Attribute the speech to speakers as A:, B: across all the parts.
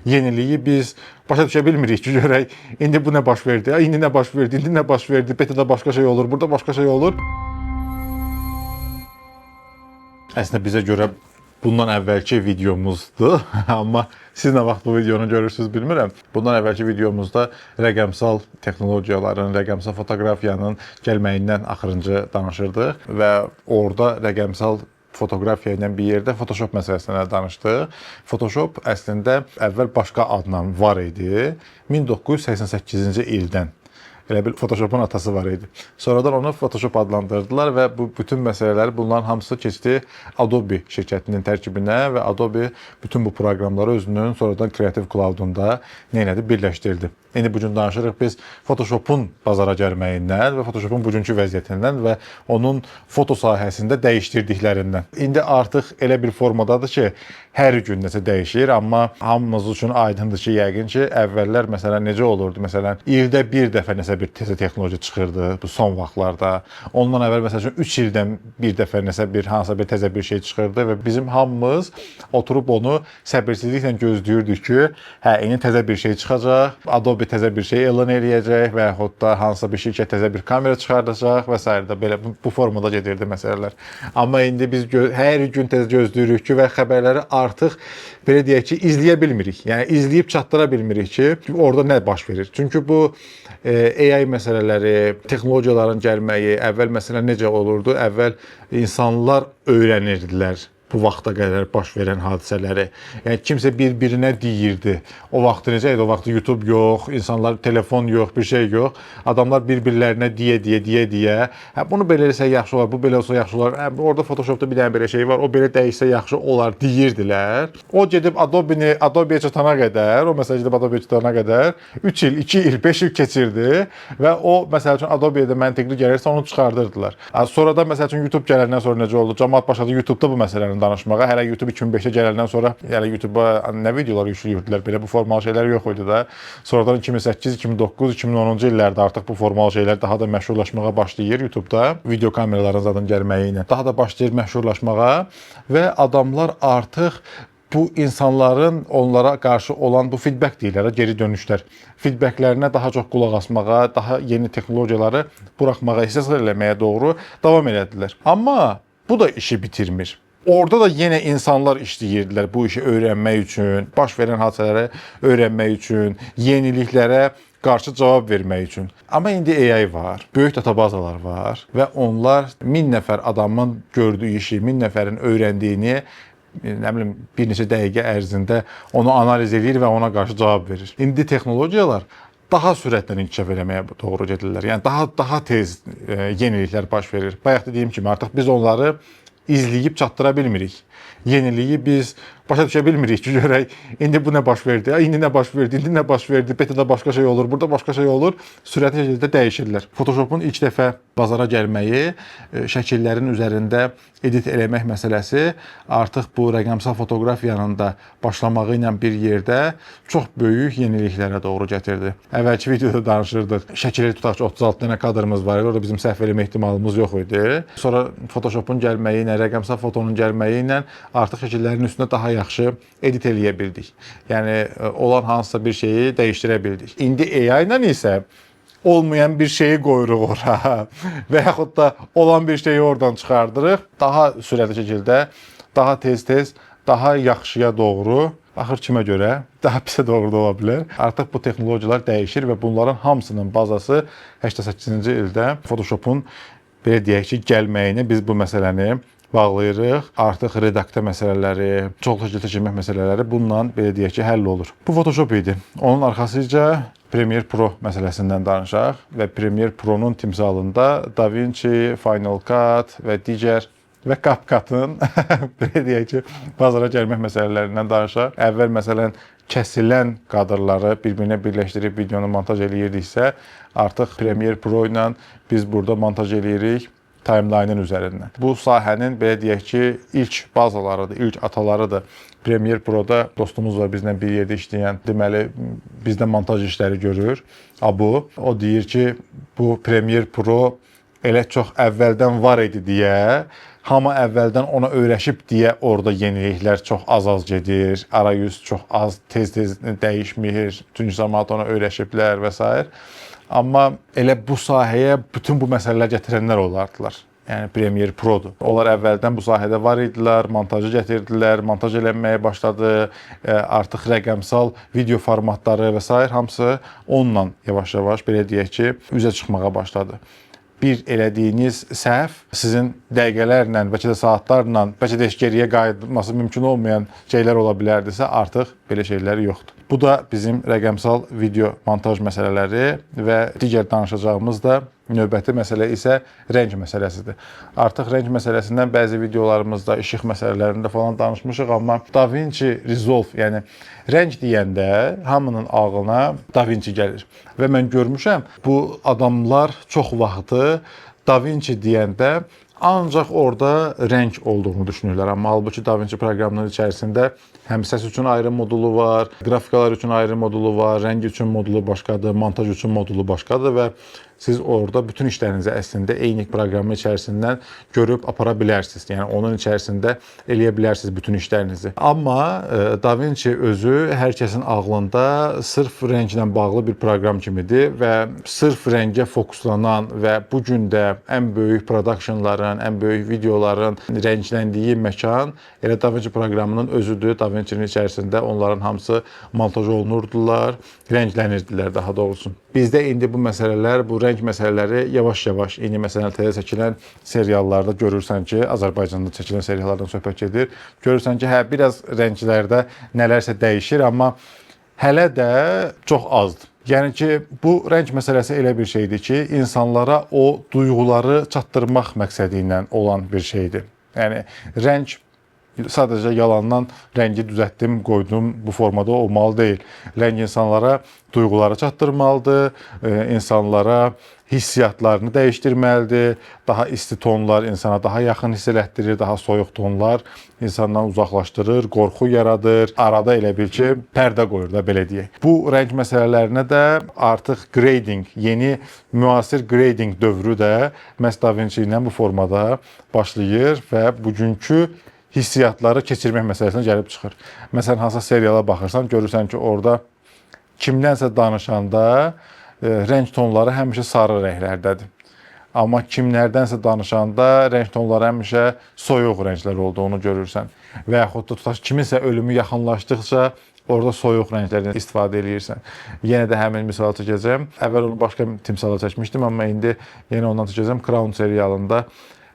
A: Yeniliyi biz başa düşə bilmirik ki, görək indi bu nə baş verdi, indi nə baş verdi, indi nə baş verdi, betada başqa şey olur, burada başqa şey olur. Əslində bizə görə bundan əvvəlki videomuzdur. Amma siz nə vaxt bu videonu görürsüz bilmirəm. Bundan əvvəlki videomuzda rəqəmsal texnologiyaların, rəqəmsal fotoqrafiyanın gəlməyindən axırıncı danışırdıq və orada rəqəmsal fotoqrafiya ilə bir yerdə Photoshop məsələsindən də danışdıq. Photoshop əslində əvvəl başqa adla var idi. 1988-ci ildən. Elə bil Photoshopun atası var idi. Sonradan onu Photoshop adlandırdılar və bu bütün məsələlər, bunların hamısı keçdi Adobe şirkətinin tərkibinə və Adobe bütün bu proqramları özünün sonradan Creative Cloud-unda nə elədi? Birləşdirdi. İndi bu gün danışırıq biz Photoshopun bazara gəlməyindən və Photoshopun bugünkü vəziyyətindən və onun foto sahəsində dəyişdirdiklərindən. İndi artıq elə bir formadadır ki, hər gün nəsə dəyişir, amma hamımız üçün aydındır ki, yəqin ki, əvvəllər məsələn necə olurdu? Məsələn, ildə bir dəfə nəsə bir təzə texnologiya çıxırdı bu son vaxtlarda. Ondan əvvəl məsəl üçün 3 ildən bir dəfə nəsə bir hansısa bir təzə bir şey çıxırdı və bizim hamımız oturub onu səbirsizliklə gözləyirdik ki, hə, indi təzə bir şey çıxacaq, Adobe təzə bir şey elan eləyəcək və yaxud da hansısa bir şirkət təzə bir kamera çıxardacaq və sairə də belə bu formada gedirdi məsələlər. Amma indi biz hər gün təzə gözləyirik ki və xəbərləri artıq belə deyək ki, izləyə bilmirik. Yəni izləyib çatdıra bilmirik ki, orada nə baş verir. Çünki bu AI məsələləri, texnologiyaların gəlməyi, əvvəl məsələn necə olurdu? Əvvəl insanlar öyrənirdilər bu vaxta qədər baş verən hadisələri. Yəni kimsə bir-birinə deyirdi. O vaxt necə idi? O vaxt YouTube yox, insanlar telefon yox, bir şey yox. Adamlar bir-birlərinə deyə-deyə, deyə-deyə, hə bunu belə eləsə yaxşı olar, bu belə olsa yaxşı olar. Hə orada Photoshopda bir dənə belə şey var, o belə dəyişsə yaxşı olar deyirdilər. O gedib Adobe-ni Adobe-yə çatana qədər, o məsəl gedib Adobe-yə çatana qədər 3 il, 2 il, 5 il keçirdi və o məsəl üçün Adobe-yə də məntiqli gəlirsə onu çıxardırdılar. Sonradan məsəl üçün YouTube gələndən sonra necə oldu? Camaat başladı YouTube-da bu məsələni danışmağa. Hələ YouTube 2005-də gələndən sonra hələ YouTube-a nə videolar yükləyirdilər, belə bu formalı şeylər yox idi da. Sonradan 2008, 2009, 2010-cu illərdə artıq bu formalı şeylər daha da məşhurlaşmağa başlayır YouTube-da. Video kameraların zadın gəlməyi ilə daha da başlayır məşhurlaşmağa və adamlar artıq bu insanların onlara qarşı olan bu feedback deyirlər, geri dönüşlər. Feedbacklərinə daha çox qulaq asmağa, daha yeni texnologiyaları buraxmağa, istehsal eləməyə doğru davam elədilər. Amma bu da işi bitirmir. Orada da yenə insanlar işləyirdilər bu işi öyrənmək üçün, baş verən hadisələri öyrənmək üçün, yeniliklərə qarşı cavab vermək üçün. Amma indi AI var, böyük databazalar var və onlar 1000 nəfər adamın gördüyü işi, 1000 nəfərin öyrəndiyini nə bilim bir neçə dəqiqə ərzində onu analiz eləyir və ona qarşı cavab verir. İndi texnologiyalar daha sürətlə inkişaf eləməyə doğru gedirlər. Yəni daha tez yeniliklər baş verir. Bayaq dediyim kimi artıq biz onları izləyib çatdıra bilmirik. Yeniliyi biz başa düşə bilmirik ki, görək indi bu nə baş verdi, indi nə baş verdi, indi nə baş verdi, betada başqa şey olur, burada başqa şey olur. Sürətli şəkildə dəyişirlər. Photoshopun ilk dəfə bazara gəlməyi, şəkillərin üzərində edit eləmək məsələsi artıq bu rəqəmsal fotoqrafiyanın da başlamağı ilə bir yerdə çox böyük yeniliklərə doğru gətirdi. Əvvəlki videoda danışırdıq. Şəkili tutaq ki, 36 dənə kadrımız var idi. Orada bizim səhv eləmə ehtimalımız yox idi. Sonra Photoshopun gəlməyi ilə, rəqəmsal fotonun gəlməyi ilə artıq şəkillərin üstünə daha yaxşı edit eləyə bildik. Yəni olan hansısa bir şeyi dəyişdirə bildik. İndi AI ilə isə olmayan bir şeyi qoyuruq ora və yaxud da olan bir şeyi oradan çıxardırıq. Daha sürətli şəkildə, daha tez-tez, daha yaxşıya doğru, axır kimə görə, daha pisə doğru da ola bilər. Artıq bu texnologiyalar dəyişir və bunların hamısının bazası 88-ci ildə Photoshopun belə deyək ki, gəlməyini biz bu məsələni bağlayırıq. Artıq redaktə məsələləri, çoxlu şəkil seçmək məsələləri bununla belə deyək ki, həll olur. Bu Photoshop idi. Onun arxasınca Premiere Pro məsələsindən danışaq və Premiere Pro-nun timsalında DaVinci, Final Cut və digər və CapCut-ın belə deyək ki, bazara gəlmək məsələlərindən danışaq. Əvvəl məsələn kəsilən kadrları bir-birinə birləşdirib videonu montaj eləyirdiksə, artıq Premiere Pro ilə biz burada montaj eləyirik timeline-ın üzərindən. Bu sahənin belə deyək ki, ilk bazalarıdır, ilk atalarıdır. Premiere Pro-da dostumuz var bizlə bir yerdə işləyən, deməli bizdə montaj işləri görür. Abu. O deyir ki, bu Premiere Pro elə çox əvvəldən var idi deyə Hamı əvvəldən ona öyrəşib deyə orada yeniliklər çox az-az gedir, arayüz çox az, tez-tez dəyişmir. Çünki cəmaət ona öyrəşiblər və sair. Amma elə bu sahəyə bütün bu məsələlər gətirənlər olardılar. Yəni Premiere Pro-dur. Onlar əvvəldən bu sahədə var idilər, montajı gətirdilər, montaj eləməyə başladı, artıq rəqəmsal video formatları və sair hamısı onunla yavaş-yavaş belə deyək ki, üzə çıxmağa başladı. Bir elədiyiniz səhv sizin dəqiqələrlə, bəlkə də saatlarla, bəlkə də heç geriyə qayıtması mümkün olmayan şeylər ola bilərdisə, artıq belə şeylər yoxdur. Bu da bizim rəqəmsal video montaj məsələləri və digər danışacağımız da növbəti məsələ isə rəng məsələsidir. Artıq rəng məsələsindən bəzi videolarımızda, işıq məsələlərində falan danışmışıq, amma DaVinci Resolve, yəni rəng deyəndə hamının ağlına DaVinci gəlir. Və mən görmüşəm, bu adamlar çox vaxtı DaVinci deyəndə ancaq orada rəng olduğunu düşünürlər. Amma halbuki DaVinci proqramının içərisində həm səs üçün ayrı modulu var, qrafikalar üçün ayrı modulu var, rəng üçün modulu başqadır, montaj üçün modulu başqadır və siz orada bütün işlərinizi əslində eyni proqramın içərisindən görüb apara bilərsiniz. Yəni onun içərisində eləyə bilərsiniz bütün işlərinizi. Amma DaVinci özü hər kəsin ağlında sırf rənglə bağlı bir proqram kimidir və sırf rəngə fokuslanan və bu gün də ən böyük productionların, ən böyük videoların rəngləndiyi məkan elə DaVinci proqramının özüdür. DaVinci-nin içərisində onların hamısı montaj olunurdular, rənglənirdilər daha doğrusu. Bizdə indi bu məsələlər, bu rəng məsələləri yavaş-yavaş, indi məsələn təzə çəkilən seriallarda görürsən ki, Azərbaycanda çəkilən seriallardan söhbət gedir. Görürsən ki, hə biraz rənglərdə nələrsə dəyişir, amma hələ də çox azdır. Yəni ki, bu rəng məsələsi elə bir şeydir ki, insanlara o duyğuları çatdırmaq məqsədi ilə olan bir şeydir. Yəni rəng sadəcə yalandan rəngi düzəltdim, qoydum, bu formada olmalı deyil. Rəng insanlara duyğuları çatdırmalıdır, insanlara hissiyatlarını dəyişdirməlidir. Daha isti tonlar insana daha yaxın hiss elətdirir, daha soyuq tonlar insandan uzaqlaşdırır, qorxu yaradır. Arada elə bil ki, pərdə qoyur da belə deyək. Bu rəng məsələlərinə də artıq grading, yeni müasir grading dövrü də məhz DaVinci ilə bu formada başlayır və bugünkü hissiyatları keçirmək məsələsinə gəlib çıxır. Məsələn, hansısa seriala baxırsan, görürsən ki, orada kimdənsə danışanda rəng tonları həmişə sarı rənglərdədir. Amma kimlərdənsə danışanda rəng tonları həmişə soyuq rənglər olduğunu görürsən. Və yaxud da tutaq kiminsə ölümü yaxınlaşdıqca orada soyuq rənglərdən istifadə eləyirsən. Yenə də həmin misalı çəkəcəm. Əvvəl onu başqa timsala çəkmişdim, amma indi yenə ondan çəkəcəm. Crown serialında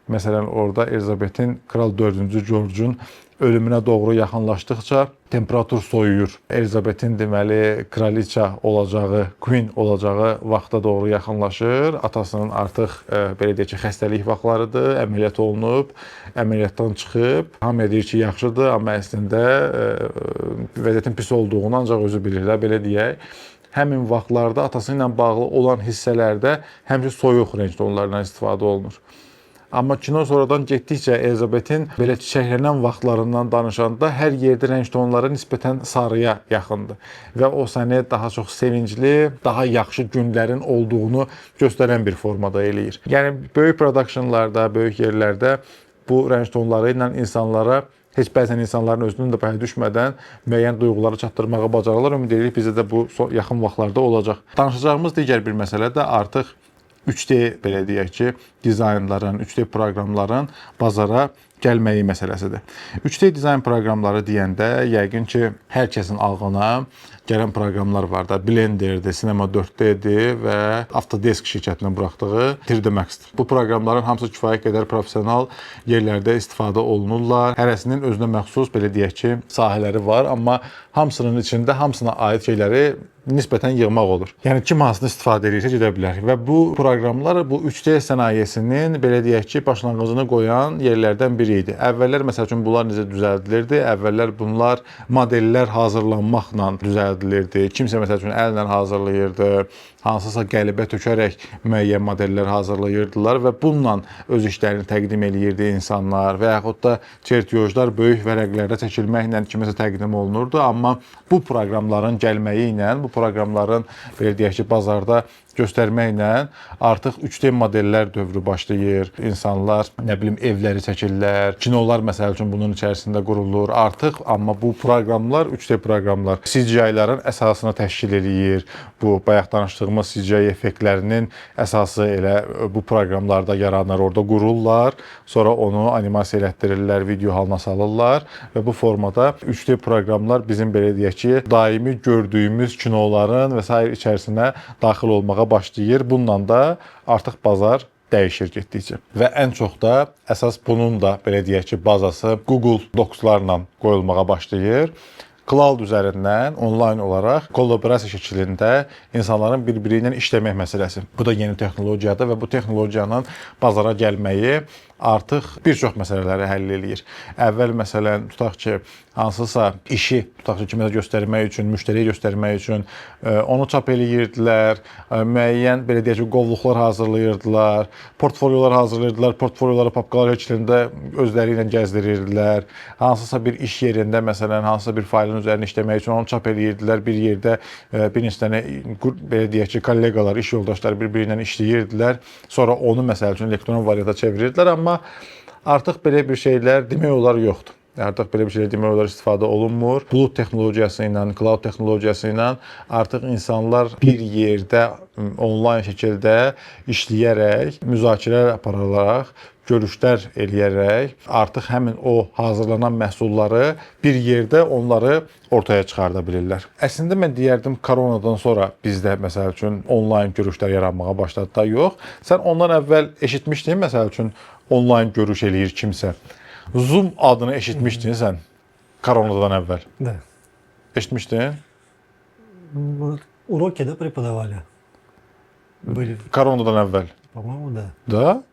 A: məsələn orada Elizabetin Kral 4-cü George'un ölümünə doğru yaxınlaşdıqca temperatur soyuyur. Elizabetin deməli kraliça olacağı, queen olacağı vaxta doğru yaxınlaşır. Atasının artıq belə deyək ki, xəstəlik vaxtlarıdır, əməliyyat olunub, əməliyyatdan çıxıb. Hamıya deyir ki, yaxşıdır, amma əslində vəziyyətin pis olduğunu ancaq özü bilir də, belə deyək. Həmin vaxtlarda atası ilə bağlı olan hissələrdə həmişə soyuq rəng tonlarından istifadə olunur. Amma kino sonradan getdikcə Elizabetin belə çiçəklənən vaxtlarından danışanda hər yerdə rəng tonları nisbətən sarıya yaxındır və o səni daha çox sevincli, daha yaxşı günlərin olduğunu göstərən bir formada eləyir. Yəni böyük productionlarda, böyük yerlərdə bu rəng tonları ilə insanlara heç bəzən insanların özünün də başa düşmədən müəyyən duyğuları çatdırmağı bacarırlar. Ümid edirik bizdə də bu yaxın vaxtlarda olacaq. Danışacağımız digər bir məsələ də artıq 3D belə deyək ki, dizaynların, 3D proqramların bazara gəlməyi məsələsidir. 3D dizayn proqramları deyəndə yəqin ki, hər kəsin ağlına gələn proqramlar var da. Blenderdir, Cinema 4D-dir və Autodesk şirkətinin buraxdığı 3D Max-dir. Bu proqramların hamısı kifayət qədər professional yerlərdə istifadə olunurlar. Hərəsinin özünə məxsus belə deyək ki, sahələri var, amma hamısının içində hamısına aid şeyləri nisbətən yığmaq olur. Yəni kim hansını istifadə edirsə gedə bilər və bu proqramlar bu 3D sənayesinin belə deyək ki, başlanğıcını qoyan yerlərdən biri idi. Əvvəllər məsəl üçün bunlar necə düzəldilirdi? Əvvəllər bunlar modellər hazırlanmaqla düzəldilirdi. Kimsə məsəl üçün əllə hazırlayırdı. hansısa qəlibə tökərək müəyyən modellər hazırlayırdılar və bununla öz işlərini təqdim eləyirdi insanlar və yaxud da çertyojlar böyük vərəqlərdə çəkilməklə kiməsə təqdim olunurdu. Amma bu proqramların gəlməyi ilə, bu proqramların belə deyək ki, bazarda göstərməklə artıq 3D modellər dövrü başlayır. İnsanlar, nə bilim, evləri çəkirlər, kinolar məsəl üçün bunun içərisində qurulur. Artıq amma bu proqramlar, 3D proqramlar CGI-ların əsasını təşkil eləyir. Bu bayaq danışdığımız CGI effektlərinin əsası elə bu proqramlarda yaranır. Orada qururlar, sonra onu animasiya elətdirirlər, video halına salırlar və bu formada 3D proqramlar bizim belə deyək ki, daimi gördüyümüz kinoların və sair içərisinə daxil olmağa başlayır. Bununla da artıq bazar dəyişir getdikcə. Və ən çox da əsas bunun da belə deyək ki, bazası Google Docs-larla qoyulmağa başlayır. Cloud üzərindən onlayn olaraq kollaborasiya şəklində insanların bir-biri ilə işləmək məsələsi. Bu da yeni texnologiyadır və bu texnologiyanın bazara gəlməyi artıq bir çox məsələləri həll eləyir. Əvvəl məsələn tutaq ki, hansısa işi tutaq ki, kiməsə göstərmək üçün, müştəriyə göstərmək üçün onu çap eləyirdilər, müəyyən belə deyək ki, qovluqlar hazırlayırdılar, portfolyolar hazırlayırdılar, portfolyoları papkalar şəklində özləri ilə gəzdirirdilər. Hansısa bir iş yerində məsələn hansısa bir faylın üzərində işləmək üçün onu çap eləyirdilər. Bir yerdə bir neçə dənə belə deyək ki, kolleqalar, iş yoldaşları bir-biri ilə işləyirdilər. Sonra onu məsəl üçün elektron varianta çevirirdilər, amma artıq belə bir şeylər demək olar yoxdur. Artıq belə bir şeylər demək olar istifadə olunmur. Bulut texnologiyası ilə, cloud texnologiyası ilə artıq insanlar bir yerdə onlayn şəkildə işləyərək, müzakirələr apararaq, görüşlər eləyərək artıq həmin o hazırlanan məhsulları bir yerdə onları ortaya çıxarda bilirlər. Əslində mən deyərdim koronadan sonra bizdə məsəl üçün onlayn görüşlər yaranmağa başladı da yox. Sən ondan əvvəl eşitmişdin məsəl üçün onlayn görüş eləyir kimsə. Zoom adını eşitmişdin sən koronadan əvvəl?
B: Да.
A: Eşitmişdin?
B: Ну, уроки, да, преподавали? Были,
A: Koronadan əvvəl.
B: по-моему, да.
A: Da?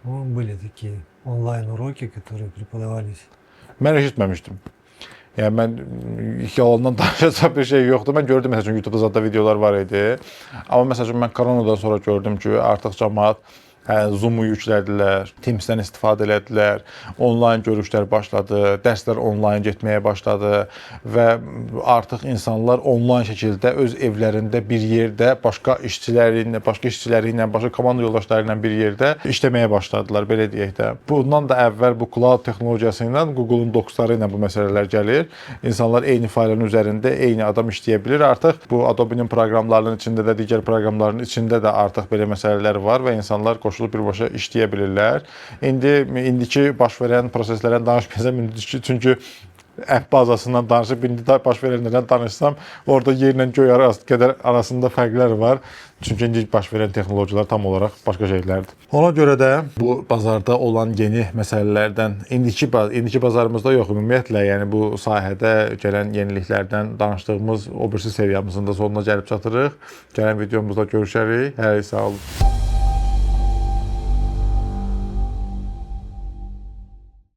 B: По-моему, были такие онлайн-уроки, которые преподавались.
A: Mən eşitməmişdim. Yəni mən yalandan danışacaq bir şey yoxdur. Mən gördüm məsəl üçün YouTube-da zadda videolar var idi. Amma məsəl üçün mən koronadan sonra gördüm ki, artıq cəmaət Zoom-u yüklədilər, Teams-dən istifadə elədilər, onlayn görüşlər başladı, dərslər onlayn getməyə başladı və artıq insanlar onlayn şəkildə öz evlərində bir yerdə başqa işçiləri ilə, başqa işçiləri ilə, başqa komanda yoldaşları ilə bir yerdə işləməyə başladılar, belə deyək də. Bundan da əvvəl bu cloud texnologiyası ilə, Google-un Docs-ları ilə bu məsələlər gəlir. İnsanlar eyni faylın üzərində eyni adam işləyə bilir. Artıq bu Adobe-nin proqramlarının içində də, digər proqramların içində də artıq belə məsələlər var və insanlar qoşulub birbaşa işləyə bilirlər. İndiki baş verən proseslərdən danışmayacağam, indi çünki app bazasından danışıb indi də baş verənlərdən danışsam, orada yerlə göy arası qədər arasında fərqlər var. Çünki indi baş verən texnologiyalar tam olaraq başqa şeylərdir. Ona görə də bu bazarda olan yeni məsələlərdən indiki bazarımızda yox, ümumiyyətlə, yəni bu sahədə gələn yeniliklərdən danışdığımız o birisi seriyamızın da sonuna gəlib çatırıq. Gələn videomuzda görüşərik. Hələlik sağ olun.